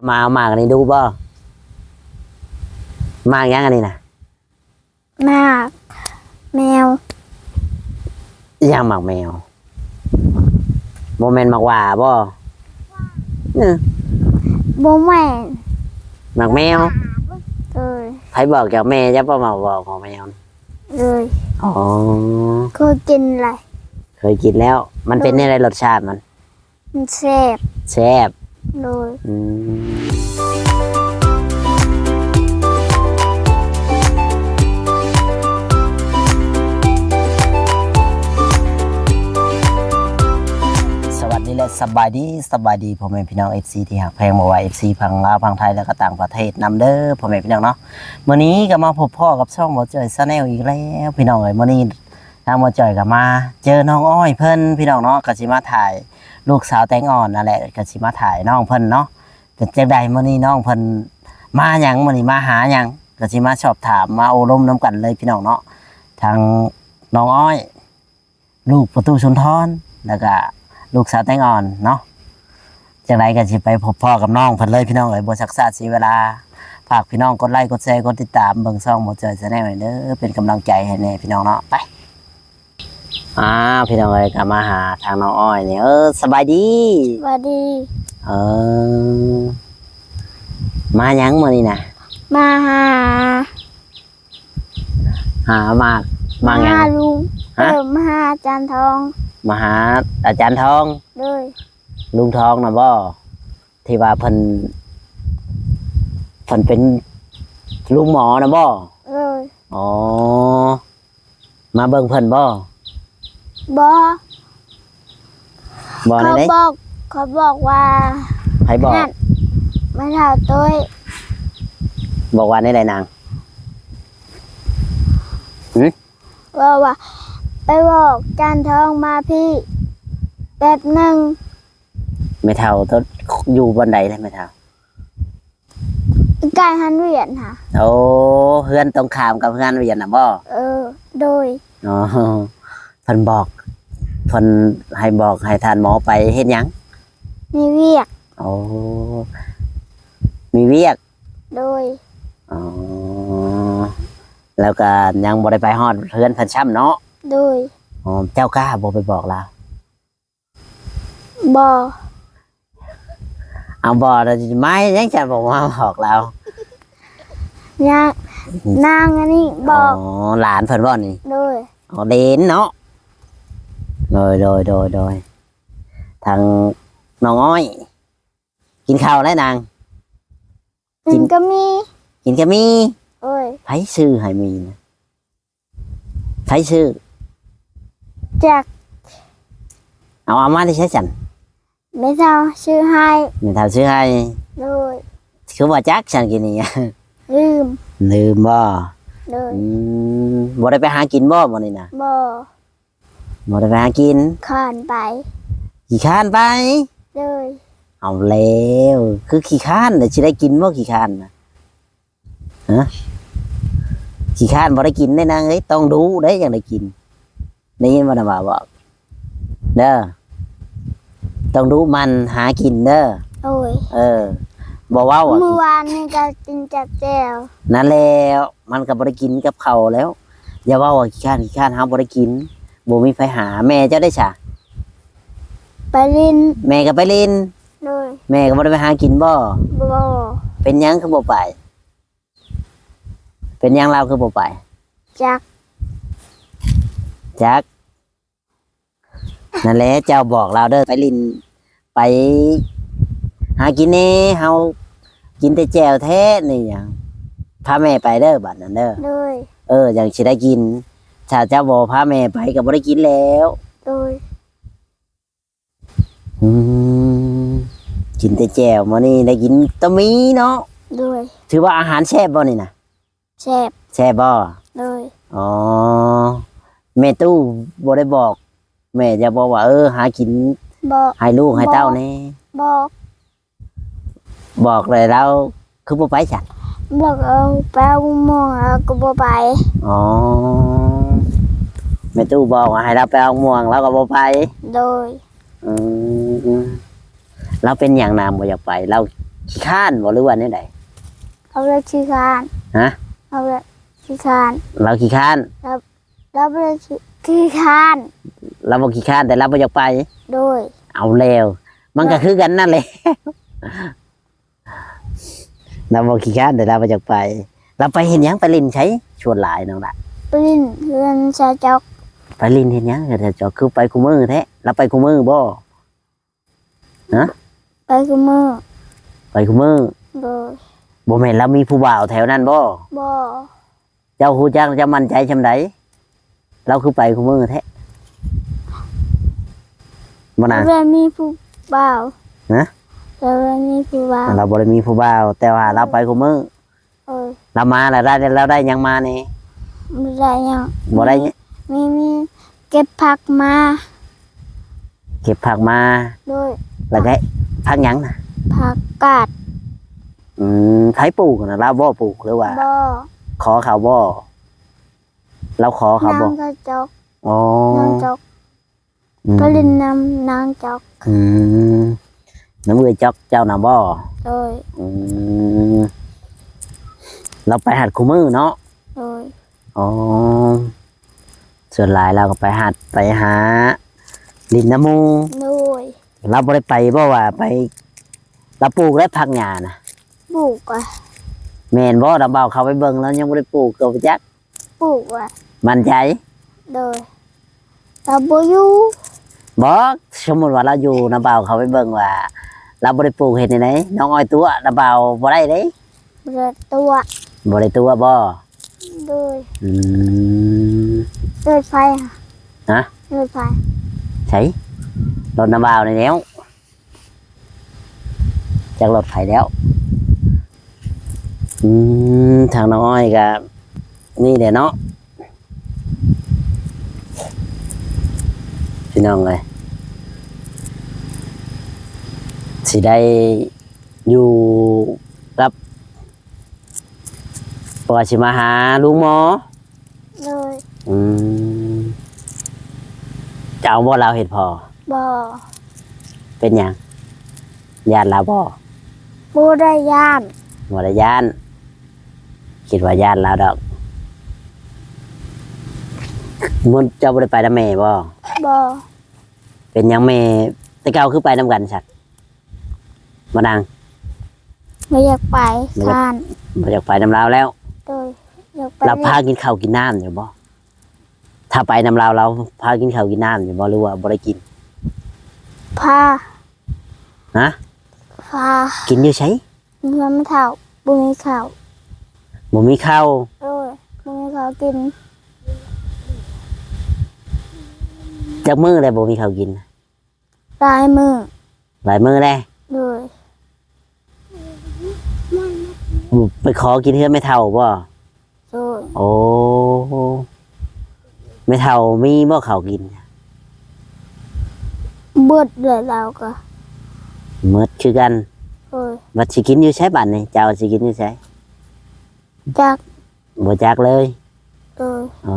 ມາເອົາໝາກອັນນີ້ດູບໍ່? ໝາກຫຍັງອັນນີ້ນະ? ໝາກແມວ. ອີຫຍັງໝາກແມວ? ບໍ່ແມ່ນໝາກຫວ້າບໍ່? ເອີ ບໍ່ແມ່ນ. ໝາກແມວ? ໂດຍ. ໃຜບອກເຈົ້າ? ແມ່ເຈົ້າບໍ່ມາບອກໝາກແມວ? ໂດຍ. ອໍ ເຄີຍກິນແລ້ວ. ເຄີຍກິນແລ້ວ. ມັນເປັນແນວໃດ ໂດຍ ລົດຊາດມັນ? ມັນແຊບ. ແຊບ. ໂດຍ. ອືມ. ສະຫວັດດີ ແລະ ສະບາຍດີ, ສະບາຍດີພໍ່ແມ່ພີ່ນ້ອງ ເອັຟຊີ ທີ່ຮັກແພງ, ບໍ່ວ່າ ເອັຟຊີ ຝັ່ງລາວ, ຝັ່ງໄທ ແລະ ກໍຕ່າງປະເທດນຳເດີ ພໍ່ແມ່ພີ່ນ້ອງເນາະ. ມື້ນີ້ກໍມາພົບພໍ້ກັບຊ່ອງບ່າວຈ່ອຍ Channel ອີກແລ້ວ ພີ່ນ້ອງເອີຍ. ມື້ນີ້ ທາງບ່າວຈ່ອຍກໍມາເຈີນ້ອງອ້ອຍເພິ່ນ ພີ່ນ້ອງເນາະ, ກໍຊິມາຖ່າຍລູກສາວແຕງອ່ອນນັ້ນແຫຼະ, ກໍຊິມາຖ່າຍນ້ອງເພິ່ນເນາະ. ເປັນຈັ່ງໃດມື້ນີ້ ນ້ອງເພິ່ນມາຫຍັງ? ມື້ນີ້ມາຫາຫຍັງ? ກໍຊິມາສອບຖາມ ມາໂອ້ລົມນຳກັນເລີຍ ພີ່ນ້ອງເນາະ. ທາງນ້ອງອ້ອຍ ລູກພໍ່ຕູ້ສຸນທອນ ແລ້ວກະລູກສາວແຕງອ່ອນເນາະ. ຈັ່ງໃດກໍຊິໄປພົບພໍ້ກັບນ້ອງເພິ່ນເລີຍ ພີ່ນ້ອງເອີຍ. ບໍ່ຊັກຊ້າເສຍເວລາ, ຝາກພີ່ນ້ອງກົດໄລ ກົດແຊ ກົດຕິດຕາມເບິ່ງຊ່ອງບ່າວຈ່ອຍ Channel ເດີ, ເປັນກຳລັງໃຈໃຫ້ແດ່ ພີ່ນ້ອງເນາະ. ໄປ ອ່າ ພີ່ນ້ອງເອີຍ, ກໍມາຫາທາງນ້ອງອ້ອຍນີ້. ເອີ ສະບາຍດີ. ສະບາຍດີ. ເອີ ມາຫຍັງມື້ນີ້ນະ? ມາຫາ ຫາໝາກ ໝາກຫຍັງ? ມາຫາລຸງ. ຮະ? ເອີ ມາຫາອາຈານທອງ. ມາຫາອາຈານທອງ? ໂດຍ. ລຸງທອງນະບໍ່? ທີ່ວ່າເພິ່ນ ເພິ່ນເປັນລຸງໝໍນະບໍ່? ໂດຍ. ອໍ ມາເບິ່ງເພິ່ນບໍ່? ບໍ່. ບໍ່ແນວໃດ? ເຂົາບອກ ເຂົາບອກວ່າ ໃຜບອກ? ນັ້ນ ແມ່ເຖົ້າຕຸ້ຍ. ບອກວ່າແນວໃດນາງ? ຫຶ? ເວົ້າວ່າ ໄປບອກຈານທອງມາພີ້ແປັບໜຶ່ງ. ແມ່ເຖົ້າຕົວ ຢູ່ບ່ອນໃດລະແມ່ເຖົ້າ? ໃກ້ເຮືອນວຽນຫະ. ໂອ້ ເຮືອນຕົງຂ້າມກັບເຮືອນວຽນນະບໍ່? ເອີ ໂດຍ. ອໍ ເພິ່ນບອກ ເພິ່ນໃຫ້ບອກໃຫ້ທ່ານໝໍໄປເຮັດຫຍັງ? ມີວຽກ. ໂອ້ ມີວຽກ. ໂດຍ. ອໍ ແລ້ວກໍຍັງບໍ່ໄດ້ໄປຮອດເຮືອນເພິ່ນຊ້ຳເນາະ? ໂດຍ. ອໍ ເຈົ້າກ້າບໍ່ໄປບອກລາວ? ບໍ່. ເອົາ ບໍ່ ແລ້ວມາຫຍັງຈະບໍ່ມາບອກລາວ? ຍາ ນາງອັນນີ້ບອກ. ອໍ ຫຼານເພິ່ນບໍ່ນີ້? ໂດຍ. ອໍ ເລນເນາະ. ໂດຍ ໂດຍ ໂດຍ ໂດຍ. ທາງນ້ອງອ້ອຍ ກິນເຂົ້າແລ້ວນາງ? ກິນ ກິນກໍມີ. ກິນກໍມີ? ໂດຍ. ໃຜຊື້ໃຫ້ມີນະ? ໃຜຊື້? ຈັກ. ເອົາ ເອົາມາແຕ່ໃສຊັ້ນ? ແມ່ເຖົ້າຊື້ໃຫ້. ແມ່ເຖົ້າຊື້ໃຫ້? ໂດຍ. ຄືວ່າຈັກຊັ້ນກີ້ນີ້? ລືມ. ລືມບໍ່? ໂດຍ. ອືມ ບໍ່ໄດ້ໄປຫາກິນບໍ່ມື້ນີ້ນະ? ບໍ່. ບໍ່ໄດ້ໄປຫາກິນ? ຄ້ານໄປ. ຂີ້ຄ້ານໄປ? ໂດຍ. ເອົາແລ້ວ ຄືຂີ້ຄ້ານ ແລ້ວຊິໄດ້ກິນບໍ່ຂີ້ຄ້ານນະ? ຮະ? ຂີ້ຄ້ານບໍ່ໄດ້ກິນເດ້ນາງເອີຍ, ຕ້ອງດຸເດ້ຈັ່ງໄດ້ກິນ. ໄດ້ຍິນບໍ່ນະບ່າວບອກເດີ? ຕ້ອງດຸໝັ່ນຫາກິນເດີ. ໂດຍ. ເອີ ບໍ່ເວົ້າ ມື້ວານນີ້ກໍກິນແຈ່ວ. ນັ້ນແຫຼະ ມັນກໍບໍ່ໄດ້ກິນກັບເຂົ້າແລ້ວ. ຢ່າເວົ້າວ່າຂີ້ຄ້ານ ຂີ້ຄ້ານ ເຮົາບໍ່ໄດ້ກິນ, ບໍ່ມີໃຜຫາ. ແມ່ເຈົ້າໄດ້ສະ? ໄປຫຼິ້ນ. ແມ່ກໍໄປຫຼິ້ນ? ໂດຍ. ແມ່ກໍບໍ່ໄດ້ໄປຫາກິນບໍ່? ບໍ່. ເປັນຫຍັງຄືບໍ່ໄປ? ເປັນຫຍັງລາວຄືບໍ່ໄປ? ຈັກ. ຈັກ. ນັ້ນແຫຼະ ເຈົ້າບອກລາວເດີ ໄປຫຼິ້ນ ໄປຫາກິນແດ່ ເຮົາກິນແຕ່ແຈ່ວແທ້ນີ້ຫຍັງ. ພາແມ່ໄປເດີບາດນັ້ນເດີ. ໂດຍ. ເອີ ຈັ່ງຊິໄດ້ກິນ, ຖ້າເຈົ້າບໍ່ພາແມ່ໄປກໍບໍ່ໄດ້ກິນແລ້ວ. ໂດຍ. ອືມ ກິນແຕ່ແຈ່ວ ມື້ນີ້ໄດ້ກິນຕຳໝີ່ເນາະ. ໂດຍ. ຖືວ່າອາຫານແຊບບໍ່ນີ້ນະ? ແຊບ. ແຊບບໍ່? ໂດຍ. ອໍ ແມ່ຕູ້ບໍ່ໄດ້ບອກແມ່ເຈົ້າບໍ່ວ່າ ເອີ ຫາກິນ ບອກ ໃຫ້ລູກໃຫ້ເຕົ້າແດ່? ບອກ. ບອກແລ້ວລາວຄືບໍ່ໄປຊັ້ນ? ບອກເອົາໄປເອົາໝາກມ່ວງ ລາວກໍບໍ່ໄປ. ອໍ ແມ່ຕູ້ບອກວ່າໃຫ້ລາວໄປເອົາໝາກມ່ວງ ລາວກໍບໍ່ໄປ? ໂດຍ. ອືມ ລາວເປັນຫຍັງນາງບໍ່ຢາກໄປ? ລາວ ຂີ້ຄ້ານບໍ່ ຫຼືວ່າແນວໃດ? ເຮົາບໍ່ໄດ້ຂີ້ຄ້ານ. ຮະ? ເຮົາບໍ່ໄດ້ຂີ້ຄ້ານ. ລາວຂີ້ຄ້ານ? ລາວ ລາວບໍ່ໄດ້ຂີ້ ຂີ້ຄ້ານ. ລາວບໍ່ຂີ້ຄ້ານ ແຕ່ລາວບໍ່ຢາກໄປ. ໂດຍ. ເອົາແລ້ວ ມັນກໍຄືກັນນັ້ນແຫຼະ. ລາວບໍ່ຂີ້ຄ້ານ ແຕ່ລາວບໍ່ຢາກໄປ. ລາວໄປເຮັດຫຍັງ? ໄປຫຼິ້ນໃສ? ສ່ວນຫຼາຍນ້ອງລະ ໄປຫຼິ້ນເຮືອນຊາວຈອກ. ໄປຫຼິ້ນເຮັດຫຍັງເຮືອນຊາວຈອກ? ຄືໄປຄູ່ມື້ແທ້? ລາວໄປຄູ່ມື້ບໍ່? ຮະ? ໄປຄູ່ມື້. ໄປຄູ່ມື້? ໂດຍ. ບໍ່ແມ່ນລາວມີຜູ້ບ່າວແຖວນັ້ນບໍ່? ບໍ່. ເຈົ້າຮູ້ຈັກ ເຈົ້າໝັ້ນໃຈຊ່ຳໃດ? ລາວຄືໄປຄູ່ມື້ແທ້? ບໍ່ນາງ? ລາວບໍ່ໄດ້ມີຜູ້ບ່າວ. ຮະ? ລາວບໍ່ໄດ້ມີຜູ້ບ່າວ. ລາວບໍ່ໄດ້ມີຜູ້ບ່າວ ແຕ່ວ່າລາວໄປຄູ່ມື້. ເອີ. ລາວມາລະໄດ້ ລາວໄດ້ຫຍັງມາແດ່? ບໍ່ໄດ້ຫຍັງ. ບໍ່ໄດ້ຫຍັງ? ມີ ມີ ມີເກັບຜັກມາ. ເກັບຜັກມາ. ໂດຍ. ລະໄດ້ຜັກຫຍັງນະ? ຜັກກາດ. ອືມ ໃຜປູກນະ? ລາວບໍ່ປູກ ຫຼືວ່າ ບໍ່ ຂໍເຂົາບໍ່? ລາວຂໍເຂົາບໍ່? ນາງຊາວຈອກ. ອໍ ນາງຈອກ. ອືມ ໄປຫຼິ້ນນຳນາງຈອກ. ອືມ ນຳເອື້ອຍຈອກເຈົ້ານະບໍ່? ໂດຍ. ອືມ ລາວໄປຮັດຄູ່ມື້ເນາະ? ໂດຍ. ອໍ ສ່ວນຫຼາຍລາວກໍໄປຮັດ ໄປຫາຫຼິ້ນນຳໝູ່. ໂດຍ. ລາວບໍ່ໄດ້ໄປບໍ່ວ່າໄປ ລາວປູກແລ້ວຜັກຫຍ້ານະ? ປູກອະ. ແມ່ນບໍ່? ລາວບ່າວເຂົ້າໄປເບິ່ງ ລາວຍັງບໍ່ໄດ້ປູກກໍບໍ່ຈັກ. ປູກວ່າ. ໝັ້ນໃຈ? ໂດຍ. ລາວບໍ່ຢູ່. ບໍ່ ສົມມຸດວ່າລາວຢູ່ ນ້າບ່າວເຂົ້າໄປເບິ່ງວ່າລາວບໍ່ໄດ້ປູກ ເຮັດແນວໃດ? ນ້ອງອ້ອຍຕົວະ ນ້າບ່າວບໍ່ໄດ້ເດ້. ບໍ່ໄດ້ຕົວະ. ບໍ່ໄດ້ຕົວະບໍ່? ໂດຍ. ອືມ ລົດໃຜ? ຮະ? ລົດໃຜ? ໃສ? ລົດນ້າບ່າວນີ້ແຫຼ້ວ. ຈັກລົດໃຜແລ້ວ. ອືມ ທາງນ້ອງອ້ອຍກະນີ້ແຫຼະເນາະ ພີ່ນ້ອງເອີຍ ຊິໄດ້ຢູ່ກັບ ເພາະວ່າຊິມາຫາລຸງໝໍ. ໂດຍ. ອືມ ເຈົ້າເອົາບໍ່ລາວເຮັດພໍ່? ບໍ່. ເປັນຫຍັງ? ຢ້ານລາວບໍ່? ບໍ່ໄດ້ຢ້ານ. ບໍ່ໄດ້ຢ້ານ. ຄິດວ່າຢ້ານລາວດອກ. ມື້ ເຈົ້າບໍ່ໄດ້ໄປນຳແມ່ບໍ່? ບໍ່. ເປັນຫຍັງແມ່ ແຕ່ເກົ່າຄືໄປນຳກັນຊັ້ນ? ບໍ່ນາງ? ບໍ່ຢາກໄປ ຢ້ານ. ບໍ່ຢາກໄປນຳລາວແລ້ວ? ໂດຍ. ຢາກໄປ. ລາວພາກິນເຂົ້າກິນນ້ຳຢູ່ບໍ່? ຖ້າໄປນຳລາວ ລາວພາກິນເຂົ້າກິນນ້ຳຢູ່ບໍ່ ຫຼືວ່າບໍ່ໄດ້ກິນ? ພາ. ຮະ? ພາ. ກິນຢູ່ໃສ? ເຮືອນແມ່ເຖົ້າ ບໍ່ມີເຂົ້າ. ບໍ່ມີເຂົ້າ? ໂດຍ. ບໍ່ມີເຂົ້າກິນ. ຈັກມື້ແລ້ວບໍ່ມີເຂົ້າກິນ? ຫຼາຍມື້. ຫຼາຍມື້ແລ້ວ? ໂດຍ. ໄປຂໍກິນເຮືອນແມ່ເຖົ້າບໍ່? ໂດຍ. ໂອ້ ແມ່ເຖົ້າມີບໍ່ເຂົ້າກິນ? ເບິດແລ້ວ ລາວກໍ. ເໝິດຄືກັນ. ໂດຍ. ບັດຊິກິນຢູ່ໃສບາດນີ້? ເຈົ້າຊິກິນຢູ່ໃສ? ຈັກ. ບໍ່ຈັກເລີຍ? ເອີ. ອໍ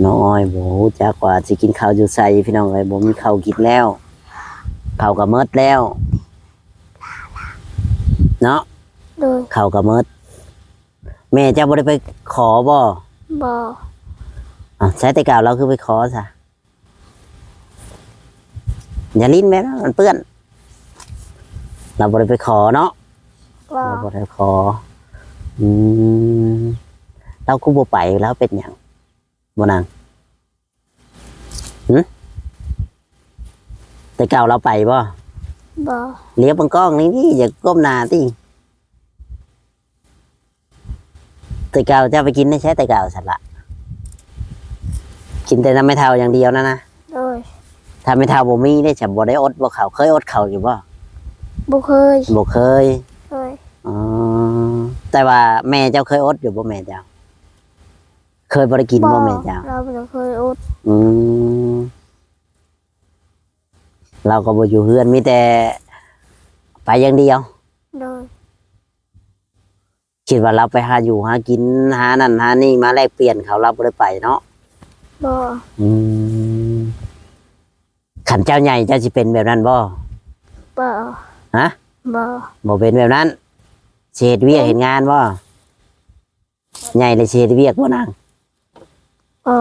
ນ້ອງອ້ອຍບໍ່ຮູ້ຈັກວ່າຊິກິນເຂົ້າຢູ່ໃສ ພີ່ນ້ອງເອີຍ. ບໍ່ມີເຂົ້າກິນແລ້ວ ເຂົ້າກໍໝົດແລ້ວເນາະ. ໂດຍ. ເຂົ້າກໍໝົດ. ແມ່ເຈົ້າບໍ່ໄດ້ໄປຂໍບໍ່? ບໍ່. ອ້າວ ໃສແຕ່ເກົ່າລາວຄືໄປຂໍຊະ? ຢ່າຫຼິ້ນແມ່ນະ ມັນເປື້ອນ. ລາວບໍ່ໄດ້ໄປຂໍເນາະ? ບໍ່. ລາວບໍ່ໄດ້ຂໍ. ອືມ ລາວຄືບໍ່ໄປ? ລາວເປັນຫຍັງບໍ່ນາງ? ຫື? ແຕ່ເກົ່າລາວໄປບໍ່? ບໍ່. ຫຼຽວເບິ່ງກ້ອງນີ້ຕິ ຢ່າກົ້ມໜ້າຕິ. ແຕ່ເກົ່າເຈົ້າໄປກິນໃນໃສແຕ່ເກົ່າຊັ້ນລະ? ກິນແຕ່ນຳແມ່ເຖົ້າຢ່າງດຽວນັ້ນນະ? ໂດຍ. ຖ້າແມ່ເຖົ້າບໍ່ມີເດ້ ຈະບໍ່ໄດ້ອົດບໍ່ເຂົ້າ? ເຄີຍອົດເຂົ້າຢູ່ບໍ່? ບໍ່ເຄີຍ. ບໍ່ເຄີຍ. ໂດຍ. ອໍ ແຕ່ວ່າແມ່ເຈົ້າເຄີຍອົດຢູ່ບໍ່ ແມ່ເຈົ້າ? ເຄີຍບໍ່ໄດ້ກິນບໍ່ແມ່ເຈົ້າ? ລາວບໍ່ເຄີຍອົດ. ອືມ ລາວກໍບໍ່ຢູ່ເຮືອນ ມີແຕ່ໄປຢ່າງດຽວ. ໂດຍ. ຄິດວ່າລາວໄປຫາຢູ່ຫາກິນ ຫານັ້ນຫານີ້ມາແລກປ່ຽນເຂົາ ລາວບໍ່ໄດ້ໄປເນາະ? ບໍ່. ອືມ ຄັນເຈົ້າໃຫຍ່ເຈົ້າຊິເປັນແບບນັ້ນບໍ່? ບໍ່. ຮະ? ບໍ່ ບໍ່ເປັນແບບນັ້ນ. ຊິເຮັດວຽກເຮັດງານບໍ່? ໃຫຍ່ແລ້ວຊິເຮັດວຽກບໍ່ນາງ? ບໍ່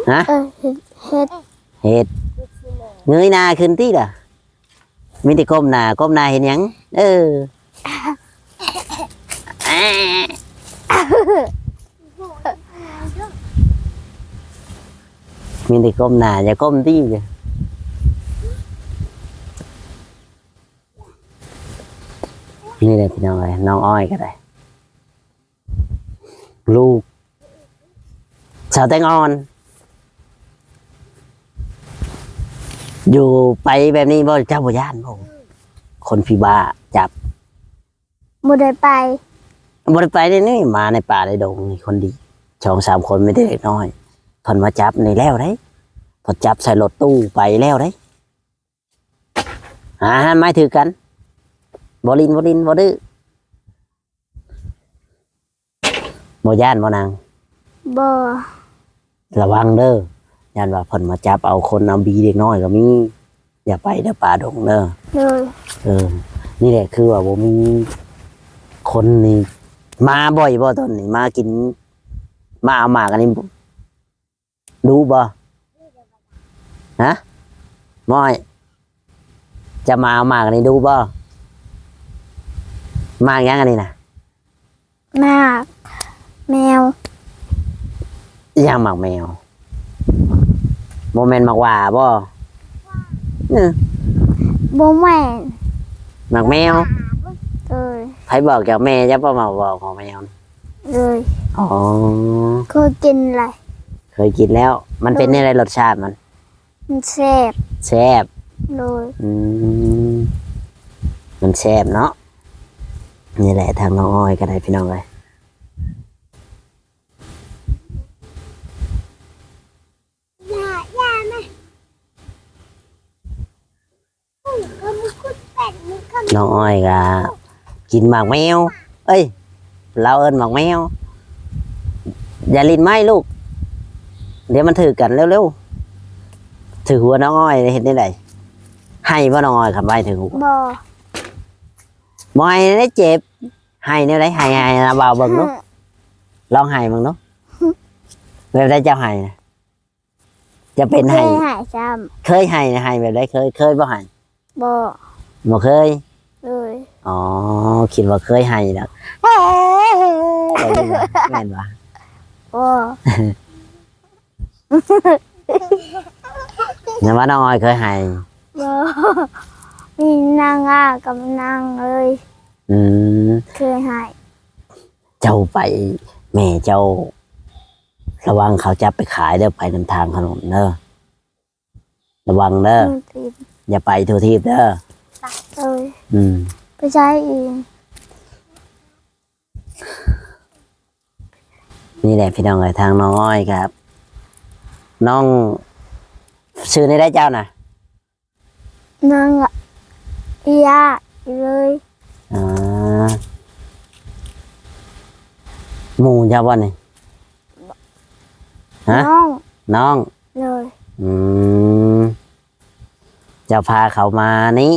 ຮະ? ເອີ ເຮັດ ເຮັດ ເຮັດ. ເງີຍໜ້າຂຶ້ນຕິລະ. ມີແຕ່ກົ້ມໜ້າ ກົ້ມໜ້າເຮັດຫຍັງ? ເອີ ມີແຕ່ກົ້ມໜ້າ ຢ່າກົ້ມຕິ. ນີ້ແຫຼະພີ່ນ້ອງເອີຍ ນ້ອງອ້ອຍກໍໄດ້ ລູກສາວແຕງອ່ອນ ຢູ່ໄປແບບນີ້ບໍ່ ເຈົ້າບໍ່ຢ້ານບໍ່ ຄົນຜີບ້າຈັບ? ບໍ່ໄດ້ໄປ ບໍ່ໄດ້ໄປເດ້ນີ້ ມາໃນປ່າໃນດົງນີ້ຄົນດຽວ ສອງສາມຄົນ ມີແຕ່ເດັກນ້ອຍ ເພິ່ນມາຈັບນີ້ແລ້ວເດ້ ເພິ່ນຈັບໃສ່ລົດຕູ້ໄປແລ້ວເດ້. ອ່າ ໝາຍຖືກກັນ ບໍ່ຫຼິ້ນ ບໍ່ຫຼິ້ນ ບໍ່ດື້. ບໍ່ຢ້ານບໍ່ນາງ? ບໍ່ ລະວັງເດີ ຢ້ານວ່າເພິ່ນມາຈັບເອົາຄົນ ເອົາບີເດັກນ້ອຍກໍມີ. ຢ່າໄປເດີປ່າດົງເດີ. ໂດຍ ເອີ ນີ້ແຫຼະ ຄືວ່າບໍ່ມີຄົນນີ້ ມາບ່ອຍບໍ່ຕອນນີ້ ມາກິນ ມາເອົາໝາກອັນນີ້ ດຸບໍ່? ຮະ ມອຍ ຈະມາເອົາໝາກອັນນີ້ດຸບໍ່? ໝາກຫຍັງອັນນີ້ນະ? ໝາກແມວ. ອີຫຍັງໝາກແມວ? ບໍ່ແມ່ນໝາກຫວ້າບໍ່? ເອີ ບໍ່ແມ່ນ ໝາກແມວ. ໂດຍ ໃຜບອກເຈົ້າ ແມ່ເຈົ້າບໍ່ມາບອກໝາກແມວ? ເລີຍ. ອໍ ເຄີຍກິນແລ້ວ ເຄີຍກິນແລ້ວ. ມັນເປັນແນວໃດລົດຊາດມັນ? ມັນແຊບ ແຊບ. ໂດຍ ອືມ ມັນແຊບເນາະ. ນີ້ແຫຼະ ທາງນ້ອງອ້ອຍກໍໄດ້ ພີ່ນ້ອງເອີຍ. ນ້ອງອ້ອຍກໍກິນໝາກແມວ ເອີຍ ລາວເອີ້ນໝາກແມວ. ຢ່າຫຼິ້ນໄມ້ລູກ ດຽວມັນຖືກກັນ ເລັວໆ. ຖືກຫົວນ້ອງອ້ອຍເຮັດແນວໃດ? ໄຫ້ບໍ່ນ້ອງອ້ອຍ ຄັນໄມ້ຖືກຫົວ? ບໍ່ ບໍ່ໄຫ້ເດ້ ເຈັບ. ໄຫ້ແນວໃດ? ໄຫ້ ໄຫ້ລະເວົ້າເບິ່ງດູ ລອງໄຫ້ເບິ່ງດູ. ແບບໃດເຈົ້າໄຫ້ນະ? ຈະເປັນໄຫ້ ເຄີຍໄຫ້ຊ້ຳ. ເຄີຍໄຫ້ນະ ໄຫ້ແບບໃດ? ເຄີຍ ເຄີຍບໍ່ໄຫ້? ບໍ່ ບໍ່ເຄີຍ. ໂດຍ ອໍ ຄິດວ່າເຄີຍໄຫ້ດອກ. ແມ່ນບໍ່? ບໍ່ ແມ່ນວ່ານ້ອງອ້ອຍເຄີຍໄຫ້? ບໍ່ ມີນາງອາກັບນາງເອີຍ. ອືມ ເຄີຍໄຫ້. ເຈົ້າໄປ ແມ່ເຈົ້າ ລະວັງເຂົາຈັບໄປຂາຍເດີ ໄປນຳທາງຖະໜົນເດີ ລະວັງເດີ ອືມ ຢ່າໄປທົ່ວທີບເດີ. ເອີຍ ອືມ ໄປໃສອີກ? ນີ້ແຫຼະພີ່ນ້ອງເອີຍ ທາງນ້ອງອ້ອຍກັບ ນ້ອງ ຊື່ແນວໃດເຈົ້ານະ? ນາງອີຢາເລີຍ. ອ່າ ໝູ່ເຈົ້າບໍ່ນີ້? ຮະ? ນ້ອງ ນ້ອງ. ໂດຍ ອືມ ເຈົ້າພາເຂົາມານີ້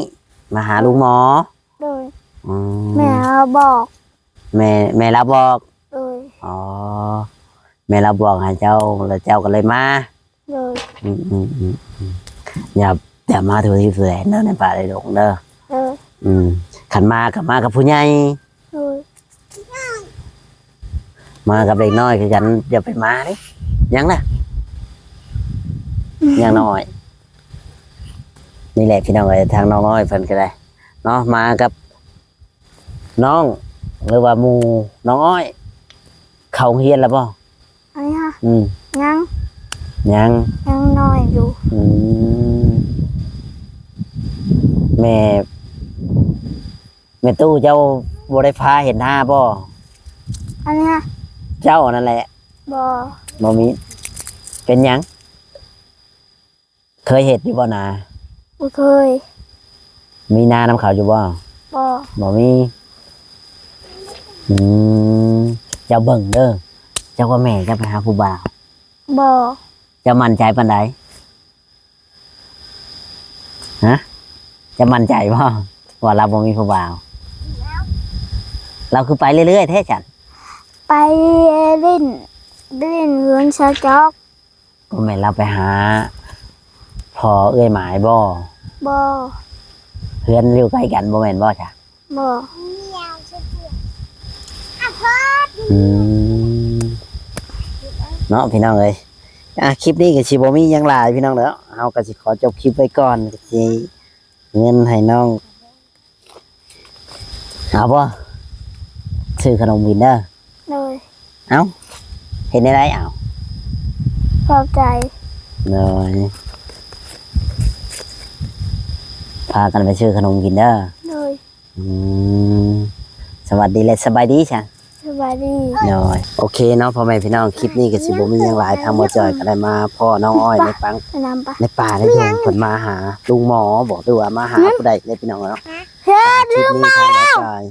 ມາຫາລູກໝໍ? ໂດຍ ອືມ ແມ່ລາວບອກ. ແມ່ ແມ່ລາວບອກ? ໂດຍ ອໍ ແມ່ລາວບອກໃຫ້ເຈົ້າ ແລ້ວເຈົ້າກໍເລີຍມາ. ໂດຍ ອືມໆໆໆ ຢ່າ ຢ່າມາທົ່ວທີບທົ່ວແດນເດີ ໃນປ່າໃນດົງເດີ. ໂດຍ ອືມ ຄັນມາກໍມາກັບຜູ້ໃຫຍ່. ໂດຍ ມາກັບເດັກນ້ອຍຄືກັນ ຢ່າໄປມາເດ້. ຫຍັງນະ? ຫຍັງນ້ອຍ? ນີ້ແຫຼະພີ່ນ້ອງເອີຍ ທາງນ້ອງອ້ອຍເພິ່ນກໍໄດ້ເນາະ ມາກັບ ນ້ອງ ຫຼືວ່າໝູ່ນ້ອງອ້ອຍ ເຂົ້າໂຮງຮຽນແລ້ວບໍ່? ອັນນີ້ຫະ? ອືມ ຍັງ ຍັງ ຍັງນ້ອຍຢູ່. ອືມ ແມ່ ແມ່ຕູ້ເຈົ້າບໍ່ໄດ້ພາເຮັດນາບໍ່? ອັນນີ້ຫະ? ເຈົ້ານັ້ນແຫຼະ. ບໍ່ ບໍ່ມີ. ເປັນຫຍັງ? ເຄີຍເຮັດຢູ່ບໍ່ນາ? ບໍ່ເຄີຍ. ມີນານຳເຂົາຢູ່ບໍ່? ບໍ່ ບໍ່ມີ. ອືມ ເຈົ້າເບິ່ງເດີ ເຈົ້າກັບແມ່ເຈົ້າໄປຫາຜູ້ບ່າວ. ບໍ່ ເຈົ້າໝັ້ນໃຈປານໃດ? ຮະ? ເຈົ້າໝັ້ນໃຈບໍ່ວ່າລາວບໍ່ມີຜູ້ບ່າວ? ລາວຄືໄປເລື້ອຍໆແທ້ຊັ້ນ? ໄປຫຼິ້ນ ໄປຫຼິ້ນເຮືອນຊາວຈອກ. ບໍ່ແມ່ນລາວໄປຫາພໍ່ເອື້ອຍໝາຍບໍ່? ບໍ່. ເຮືອນຢູ່ໃກ້ກັນບໍ່ແມ່ນບໍ່ຊະ? ບໍ່. ອືມ ເນາະພີ່ນ້ອງເອີຍ. ອ່າ ຄລິບນີ້ກໍຊິບໍ່ມີຫຍັງຫຼາຍພີ່ນ້ອງເດີ, ເຮົາກໍຊິຂໍຈົບຄລິບໄວ້ກ່ອນ. ກໍຊິເງິນໃຫ້ນ້ອງ ເອົາບໍ່? ຊື້ຂະໜົມກິນເດີ. ໂດຍ. ເອົ້າ ເຮັດແນວໃດ? ເອົາ ຂອບໃຈ. ໂດຍ. ພາກັນໄປຊື້ຂະໜົມກິນເດີ. ໂດຍ. ອືມ ສະຫວັດດີ ແລະ ສະບາຍດີຊະ. ສະບາຍດີ. ໂດຍ. ໂອເຄເນາະ ພໍ່ແມ່ພີ່ນ້ອງ, ຄລິບນີ້ກໍຊິບໍ່ມີຫຍັງຫຼາຍ, ທາງໝໍຈ່ອຍກໍໄດ້ມາພໍ້ນ້ອງອ້ອຍໃນປັງ ໃນປ່າໃນດົງ, ເພິ່ນມາຫາລຸງໝໍບໍ ຫຼືວ່າມາຫາຜູ້ໃດເດ້ພີ່ນ້ອງເນາະ. ຄລິບນີ້ທາງໝໍຈ່ອຍ